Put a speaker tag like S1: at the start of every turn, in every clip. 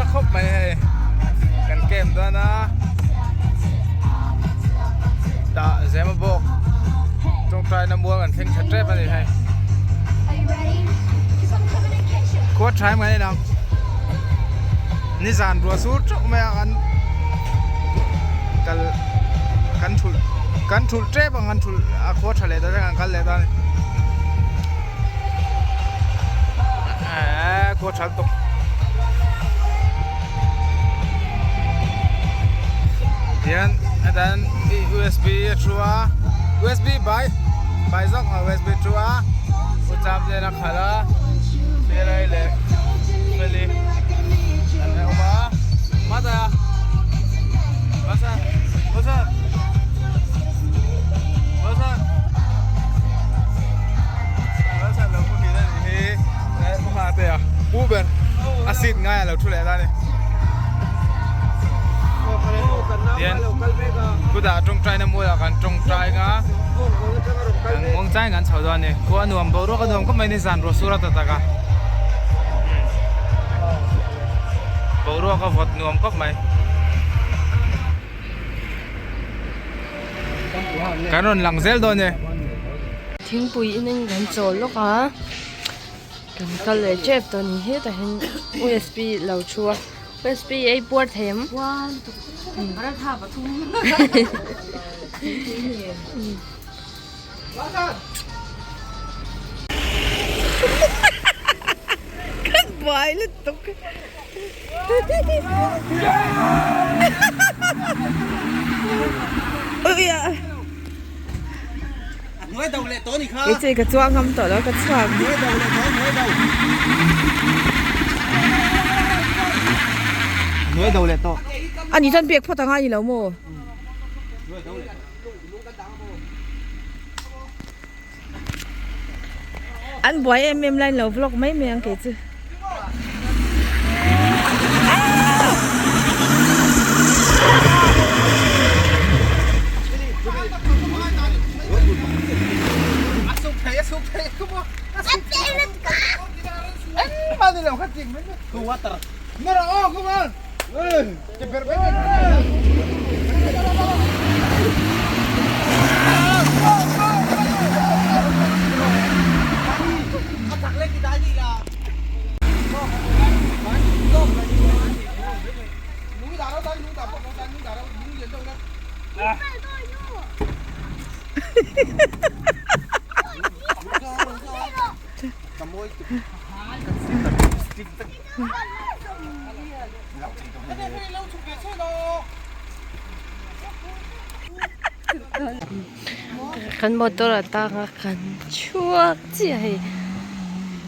S1: nasa khawp mai hei kan camp dawn a tah zema bawk tawngtaina mual kan thleng tha tep a ni hei khua tha em kan en ang nizan ruah sur teuh mai a kan kal kan thulh kan thulh tep ang kan thulh a khua tha leh ta reng ang kal leh ta a ni. Eee khua tha lutuk hian hetan usb a thu a usb bai bai zawk a usb thu a u cham nen a khalh a helai leh feli an la awm a mata masa masa masa masa lo mu thin a nih hi eh pu hma te a pu ber a seat ngai a lo thu leh ta a ni tian chutah tawngtaina mualah kan tawngtai nga kan muangchangin kan chho dawn a ni khua a nuam boruak a nuam khawp mai nizan ruah sur a ta tak a boruak a vawt nuam khawp mai kan rawn lang zel dawn e.
S2: Thingpui in in kan chawl lawk a kan kal leh tep tawh a ni hetah hian usb lo thu a usb ei puar thei em kan buai lutuk
S3: Kei chu ka chuang ngam tawh lo ka chhuak. Ani chuan pek phawt anga ni lo maw? An buai em em lai lo vlog mai mai ang kei chu.
S2: Kan motor a tang a kan chhuak chiah hei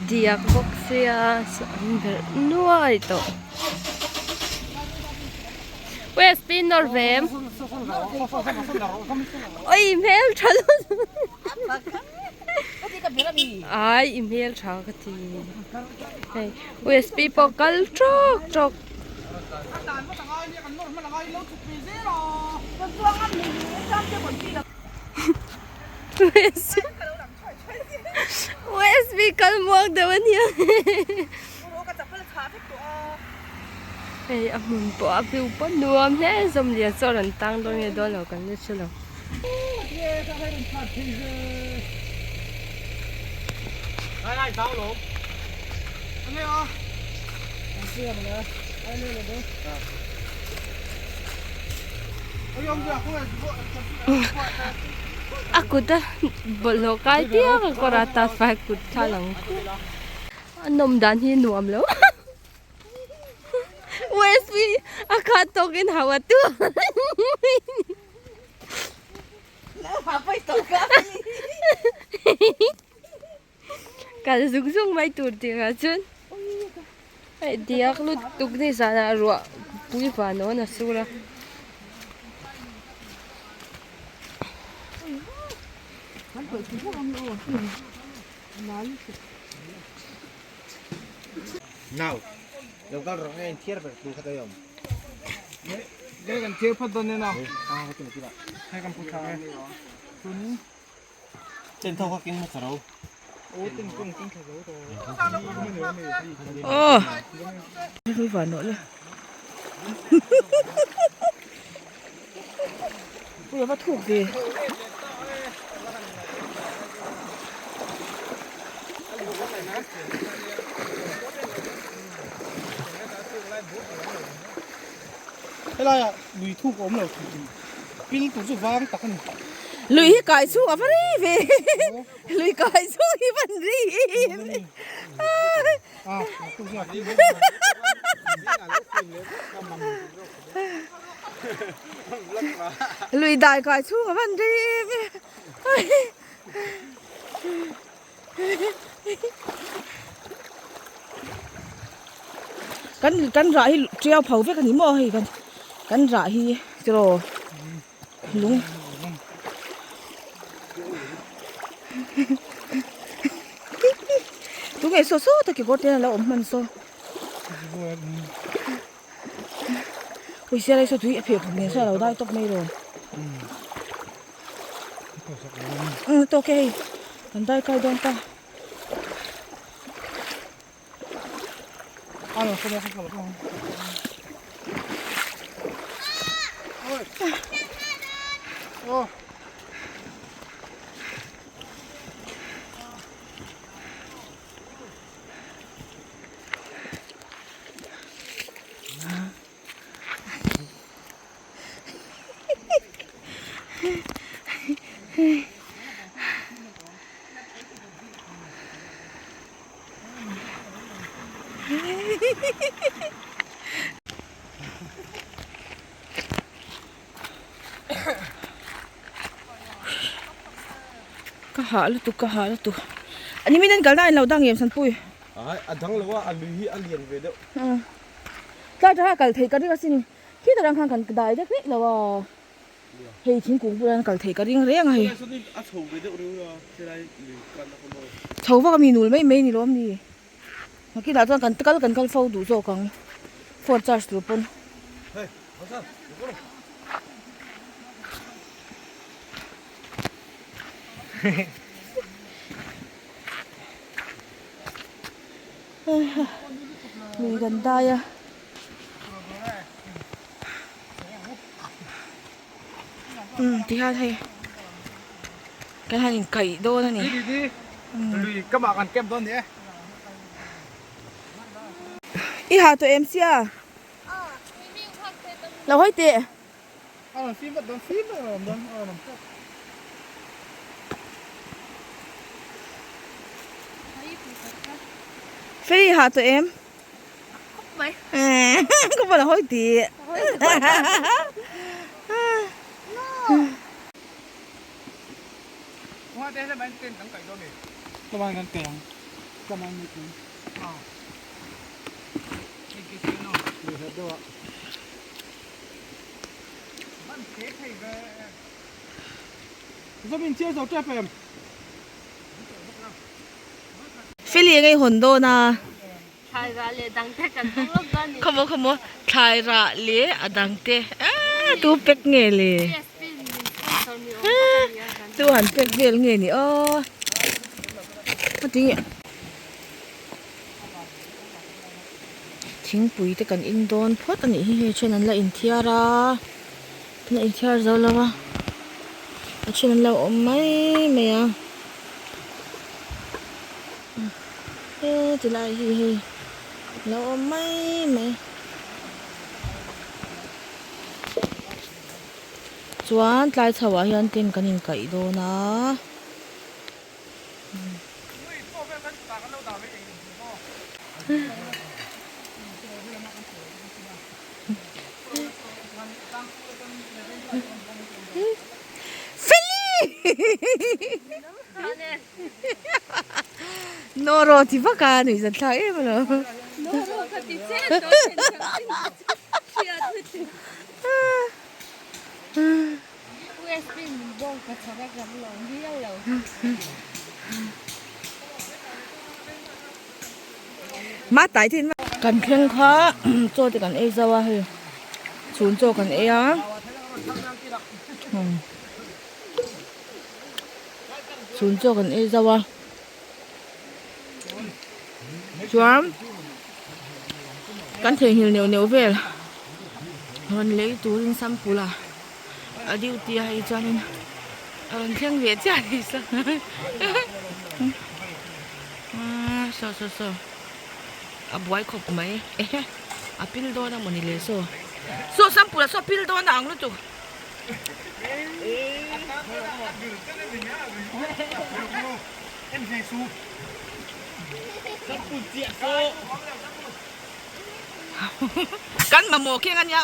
S2: diak bawk sia an berh nuai tawh west in nawr ve em oi hmeltha lutuk ai i hmeltha ka ti hei usp pawh kal tawk tawk. Usb kal muang deuh a nia hei a hmun pawh a view pawh nuam hle zawmlian saw rawn tang dawn nge dawn lo kan la hre lo. A kut a bawlhhlawh kai piang a kawr a tat fai kut thla lang a nawm dan hi nuam lo usb a khat tawkin hau a tu Kal zung zung mai tur tih ah chuan hei diak lutuk ni zanah ruah pui van awn a sur a.
S3: Aw. Ui a va thuk ve.
S4: Helai ah lui thuk a awm lo thei tih pil tur chu vang tak a ni.
S3: Lui hi kai chhung a va ri ve. Lui kai chhung hi van ri. Lui dai kai chhung a van ri ve. Kan kan rah hi tiau pho vek a ni maw hei kan kan rah hi tiraw lung tunge saw saw ta kekawr te an lo awm hman saw ui sialai saw tui a pheh khawp nen saw a lo dai tawp mai lo. Umm tawk e hei kan dai kai dawn ta. Ka hah lutuk ka hah lutuk ani min an kalna in lo dang em Sanpui
S5: a dang lo a a lui hi a lian ve deuh
S3: tlai tha kal thei ka ring asin Khitah rang khan kan dai vek rih lo a, hei thingkung bulah hian kal theih ka ring reng a hei. Chho vak a mi nul mai mai ni lawm ni. Nakinah chuan kan kal kan kal fo duh zawk ang phone charge tur pawn. Lui kan dai a. Umm ti hian hei kan han inkaih dawn a ni.
S1: Lui kamah kan camp dawn ni e.
S3: I ha tawh em sia? Lo hawi teh.
S4: A rawn fim vat dawn fim vat a rawn awm dawn a rawn awm tawp.
S3: Feli i ha tawh em? Ka pawh la hawi tih. Feli eng ei hawn dawn a.
S2: Thlai rah leh dang te kan hmang lawk dawn ni.
S3: Khawmaw khawmaw thlai rah leh a dang te aaa tu pack nge le tu han pack vel nge ni aw a ti thingpui te kan in dawn phawt a nih hi hei then an la inthiar a an la inthiar zo lo a a then an lo awm mai mai a. He ti lai hi hei lo awm mai mai chuan tlai chho ah hian tent kan inkaih dawn a. Noro ti vak a nuih zan thlak em alo.
S2: Noro ka ti che tawh thin chang chin USB min bawng ka chhawk a ram lo viau lo.
S3: Ma tai thin ma. Kan thleng kha chaw te kan ei zo a hei chhun chaw kan ei a. Chhun chaw kan ei zauh a chuan kan theihnghilh neuh neuh vel. Rawn lei turin sample a a duty a hei chuanin a rawn thleng ve chiah a ni aaa saw saw saw a buai khawp mai ehe a pil dawn a mawni le saw saw sample a saw pil dawn a ang lutuk. Kan mamawh kheng a nia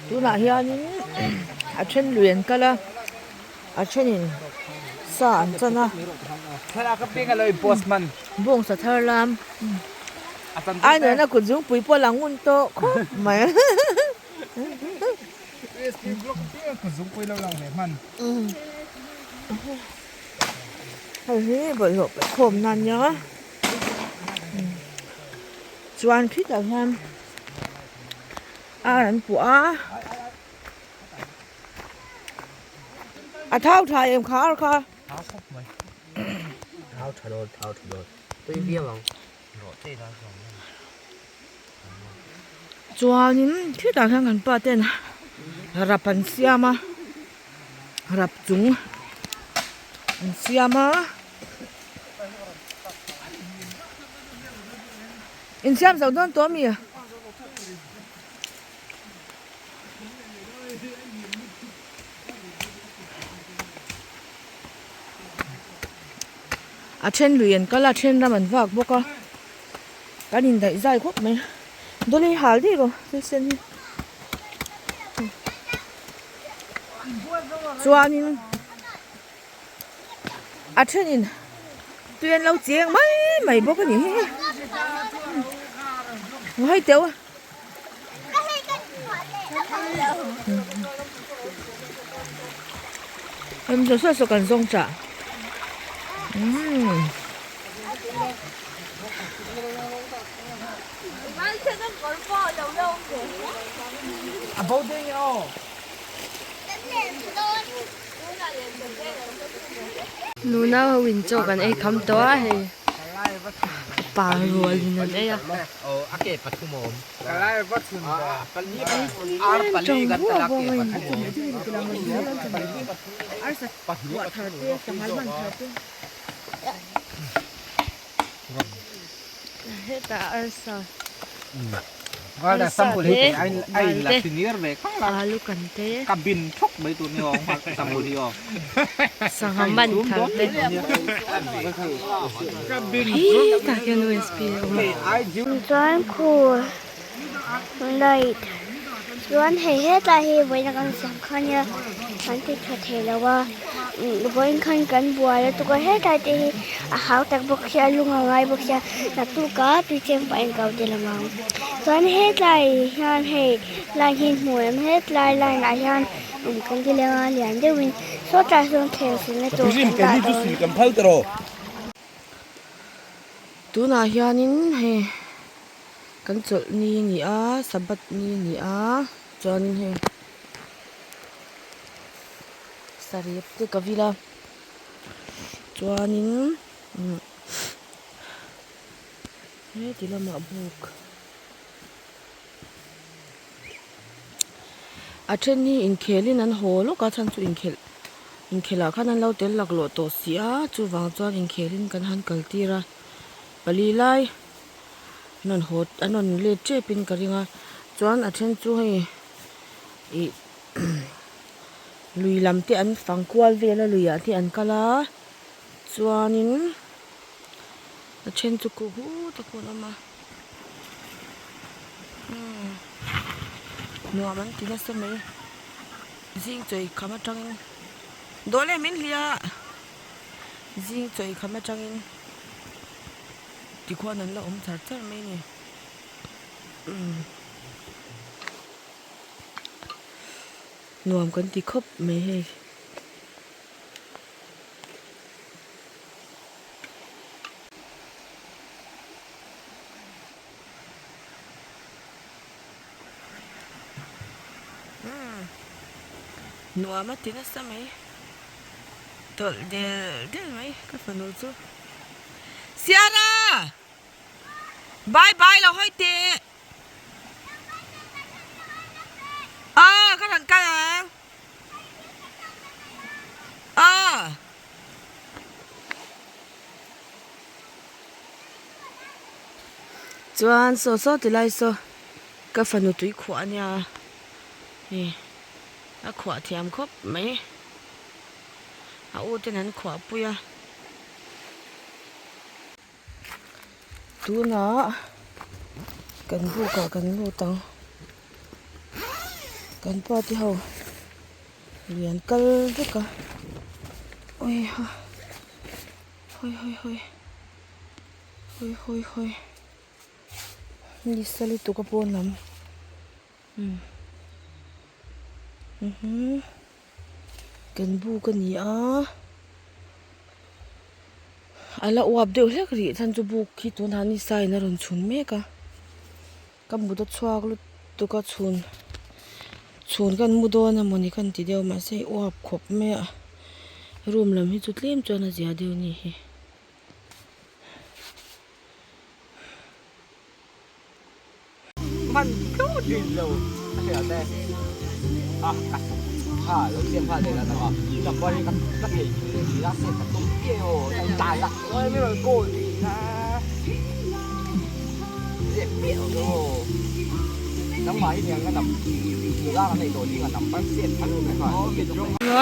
S3: Tunah hianin a then lui an kal a a thenin sa an chan a bawngsa thar lam a nena kut zungpui pawh a lang ngun tawh khawp mai. Hei hi bawlhhlawh paih khawm na ania chuan khitah hian ar an puah a a thau tha em kha ar kha chuanin khitah hian kan pa ten rap an siam a. Rap chung an siam a insiam zo dawn tawh ami? A then lui an kal a a then ram an vak bawk a kan indaih zai khawp mai dawlhi hal daih rawh thil sen hi. Chuanin a thenin tui an lo cheng mai mai bawk a ni hi hei teuh a em saw saw saw kan zawng chah umm.
S2: Nuna ho in chaw kan ei kham tawh a hei pa rual in an ei a tawng buah buah mai hetah arsa arsa te dal te alu kan te sangha man thar te hetah hian usb a awm a.
S6: Chuan khu light chuan hei hetlai hi vawiin a kan siam kha nia kan ti tha thei lo a vawiin khan kan buai lutuk a hetlai te hi a hau tak bawk sia lung a ngai bawk sia naktuk a tui cheng pah in kau tel ang chuan hetlai hian hei line hi hmu em hetlai line ah hian kan ti leng a lian deuhin sawtlai sawn thleng silna tur kan dah dawn.
S3: Tunah hianin hei kan chawlh ni a ni a sabbath ni a ni a chuanin hei sarep te ka vil a chuanin umm heti lamah buk a then hi inkhelin an haw lawk a chhan chu inkhelh inkhelh ah khan an lo tel laklawh tawh si a chuvang chuan inkhelin kan han kal tir a pali lai an rawn haw an rawn let tep in ka ring a chuan a then chu hei ih lui lam te an fang kual vel a lui ah te an kal a chuanin a then chu ku hu tak pawh an awm a umm nuam an ti nasa mai zing chawi kham atangin dawh leh min hliah zing chawi kham atangin. Tikhuan an la awm char char mai a ni. Umm nuam kan ti khawp mai hei. Umm nuam a ti nasa mai tawlh del del mai ka fanu chu. Siara! Bye bye lo hawi teh. Aw ka rawn kal ang. Aw. Chuan saw saw ti lai saw ka fanu tui khuah a nia hei a khuah thiam khawp mai a u ten an khuah pui a. Tunah kan buk ah kan lut ang kan pa te ho lian kal vek a awi ha hawi hawi hawi hawi hawi hawi ni sa lutuk a pawn lam umm mhm kan buk a ni a. A la uap deuh hlek rih chhan chu buk hi tunah ni sain a rawn chhun mek a ka mut a chhuak lutuk a chhun chhun kan mu dawn emawni ka inti deuh mahse hei uap khawp mai a room lam hi chu tlem chuan a zia deuh a ni hi.
S5: Man tlut rin lo a hria te a ka ha lo siam nghal leh la tak a number hi ka ka thei thil leh thin a save ka tum piai aw ka in tai a chuan mi rawn call thin a zep piah lo chu aw nangmah hi niang ka nam nula kan neih tawh zingah number save khat mai kha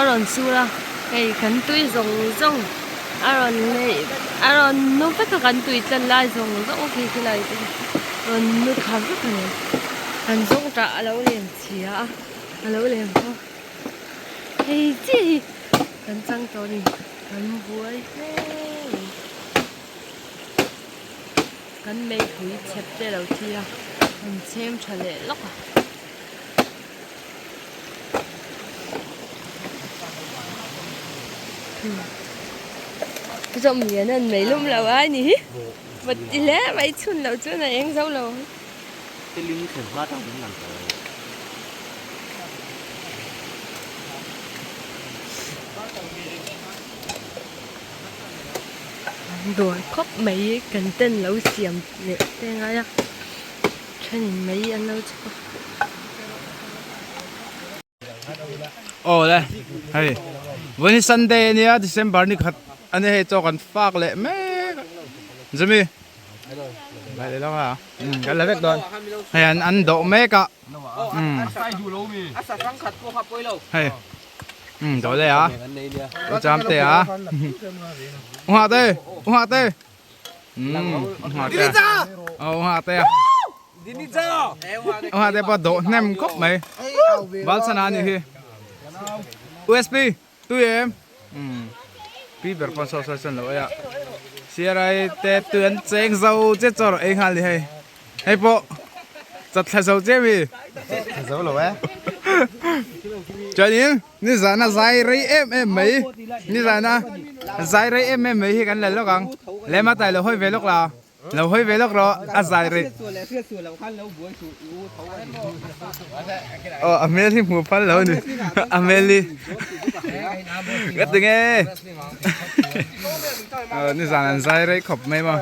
S2: A rawn sur a hei kan tui zawng zawng a rawn neih a rawn nu vek a kan tui tlan lai zawng zawng khi khilai te hi rawn nu thla vek a ni kan zawng tah a lo lem chhia a a lo lem bawk hei chiah hi kan chang tawh a ni kan buai hle mai kan meipui chhep te a lo thi a an chhem tha leh lawk a. Zawm lian an mei lum lo a ni hi vat ti hle mai chhun loh chuan a eng zo lo ang. Dawr khawp mai kan ten lo siam leh te ngai a. Thenin mai an lo chhuk a.
S1: Aw le hei vawiin hi Sunday a nia December ni khat a nia hei chaw kan fak leh mek a Jimmy vai leh lawk a kan la vek dawn hei an an dawh mek a hei dawh leh a u cham te a u hah te u hah te. Ungah te pawh dawh hnem khawp mai Valchana a nih hi U_S_P tui em pi ber pawn saw saw chuan lo ei a C_R_I te tui an cheng zo che chaw rawh ei nghal ni hei hei pawh chatthla zo che mi
S5: zo lo e
S1: chuanin Nizana zai rei em em mai nizana zai rei em em mai hi kan la lawk ang lem a tai lo hawi ve lawk la lo hawi ve lawk rawh a zai rei aw a hmel hi hmuh phal lo a ni a hmel hi ka ti nge aw nizan an zai rei khawp mai maw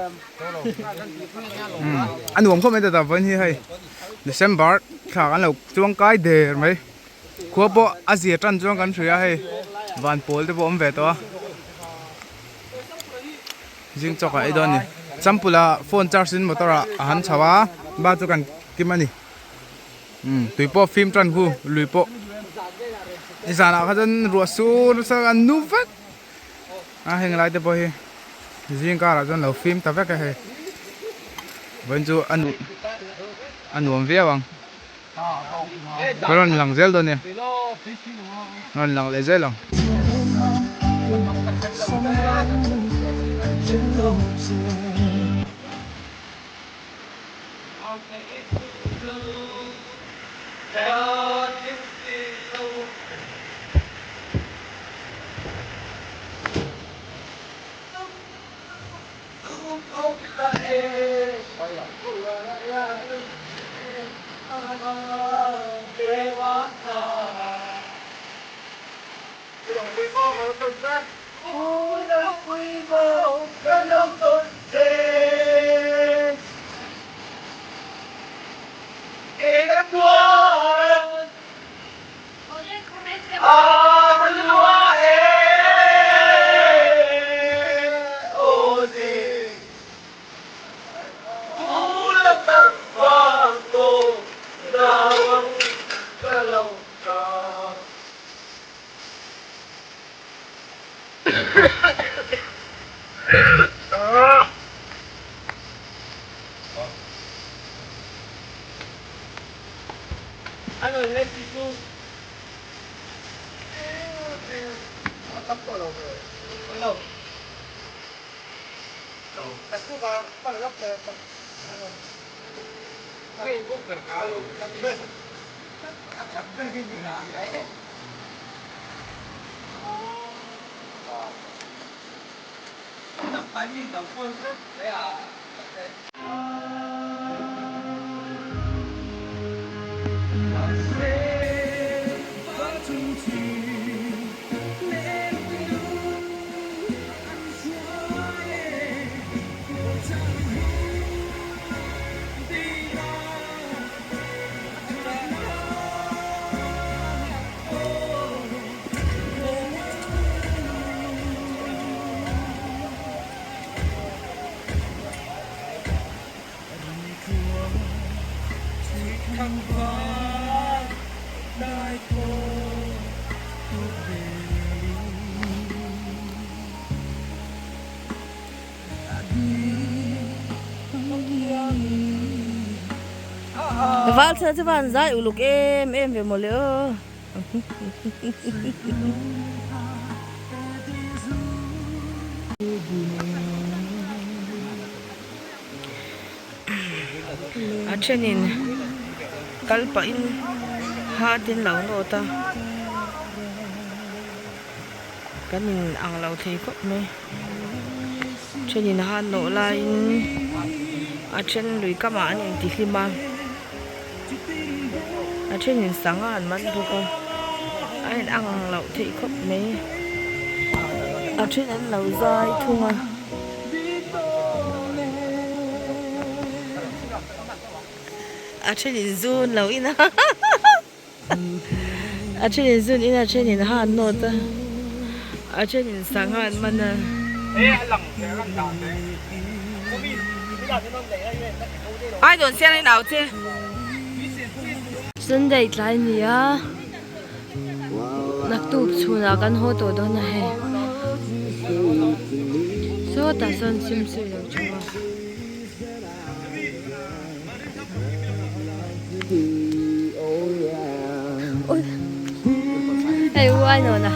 S1: a nuam khawp mai tata vawiin hi hei December thla kan lo chuang kai der mai. Khua pawh a zia tan chuan kan hria hei van pawl te pawh awm ve tawh a zing chawk ah ei dawn a ni champula phone charge in motor ah a han chho a ba chu kan kim a ni umm tui pawh fim tan hu lui pawh nizan ah kha chuan ruah sur nasa an nu vek a heng lai te pawh hi zing karah chuan lo fim ta vek a hei vawiin chu a nuam a nuam viau ang. Ka rawn lang zel dawn nia rawn lang leh zel ang.
S3: Val chhan chu van zai uluk em em ve mawle aw. A thenin kal pahin hat in lo nawt a kan in ang lo thei khawp mai thenin hat nawh laiin a then lui kamah an intihlim a a thenin sangha an man bawk a a in ang loh theih khawp mai a then an lo zai thung a. A thenin zun lo in a a thenin zun in a thenin ha an nawt a a thenin sangha an man a. Ai dawn siang in au che.
S2: Sunday tlai ni a naktuk chhunah kan haw tawh dawn a hei sawtah sawn swimsuit lo thu a. Hei u ai nawn a.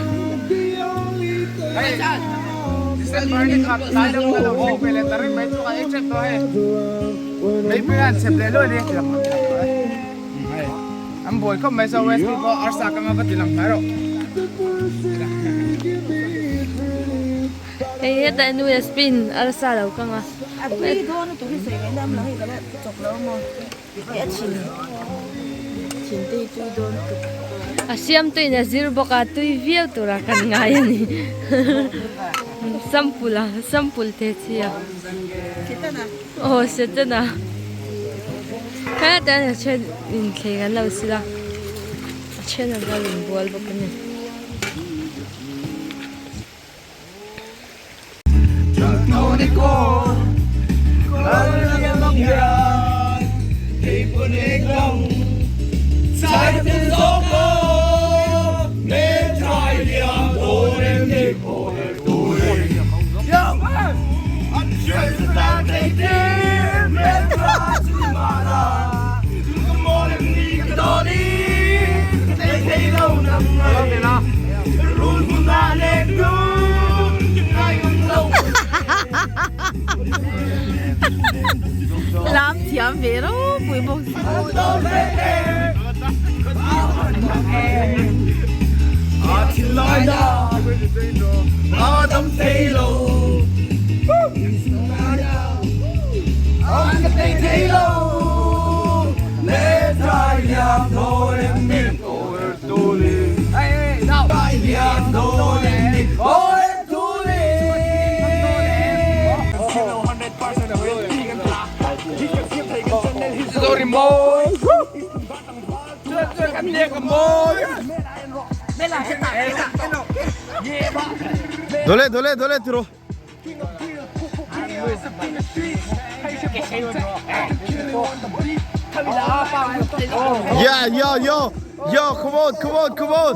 S2: Hei hetah nu leh spin arsa lo kang a.
S3: A tui dawn lutuk hi sawi ngaihna awm lo hei ka la chawk lo maw hei a chhin chhin te hi tui dawn lutuk.
S2: A siam tuin a zir bawk a tui viau tura kan ngai a ni sample a sample te chi a aw setana hetah hian a then inthleng an lo sil a a then an lo inbual bawk a ni.
S3: Lam thiam ve ropui. mai bawk si.
S1: Dole dole dole tiro. Yeah, yo, yo, yo, come on, come on, come on.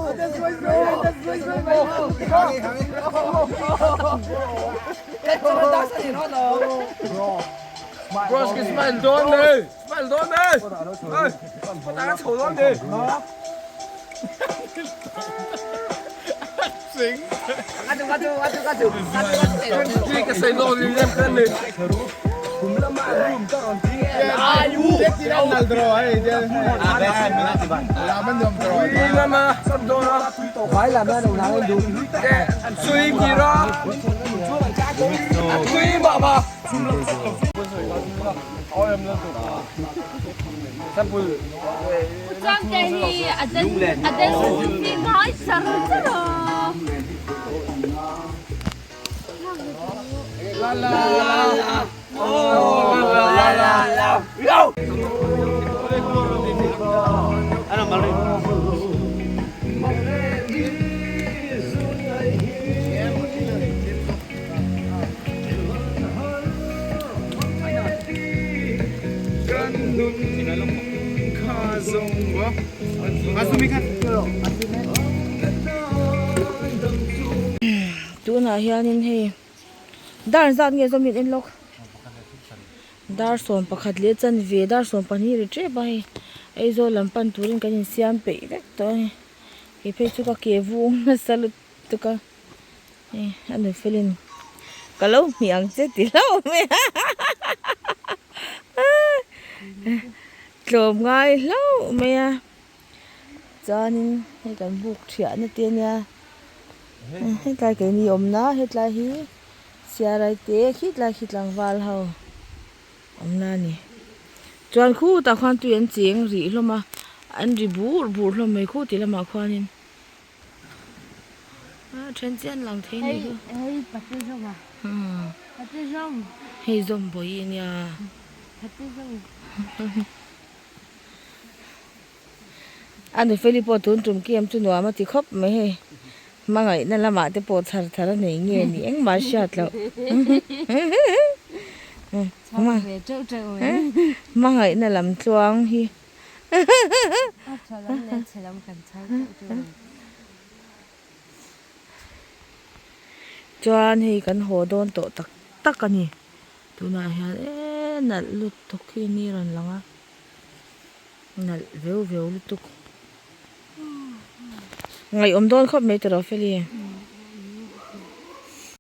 S2: Chuan te hi a den a den hi ngai char char a.
S3: Tunah hianin hei dar zat nge zawm in en lawk dar 11 leh chanve dar 12 ri tep a hei Aizawl lam pan turin kan insiam peih vek tawh a ni kei phei chu ka ke vung nasa lutuk a. A nu felin ka lo hmih ang che ti hlauh mai a tlawm ngai hlauh mai a chuanin hei kan buk thiahna te ania hetlai keini awmna hetlai hi siarai te khitlai khi tlangval ho awmna a ni chuan khutah khuan tui an cheng rih hlawm a an ri bur bur hlawm mai khu ti lamah khuanin. A then chian lang thei ni chu.
S2: Hei pate zawm a. Pate zawm.
S3: Hei zawm bawi a nia.
S2: Pate zawm.
S3: A nufeli pawh tun tum kem chu nuam a ti khawp mai hei. Hmangaihna lamah te pawh chhar thar a nei nge ni engmah hriat loh.
S2: Chhar ve teuh teuh mai.
S3: Hmangaihna lam tluang hi. Chuan hei kan haw dawn tawh tak tak a ni. Tunah hian eee nalh lutuk hi ni rawn lang a. Nalh veu veu lutuk. Ngaihawm dawn khawp mai tawh lo Feli.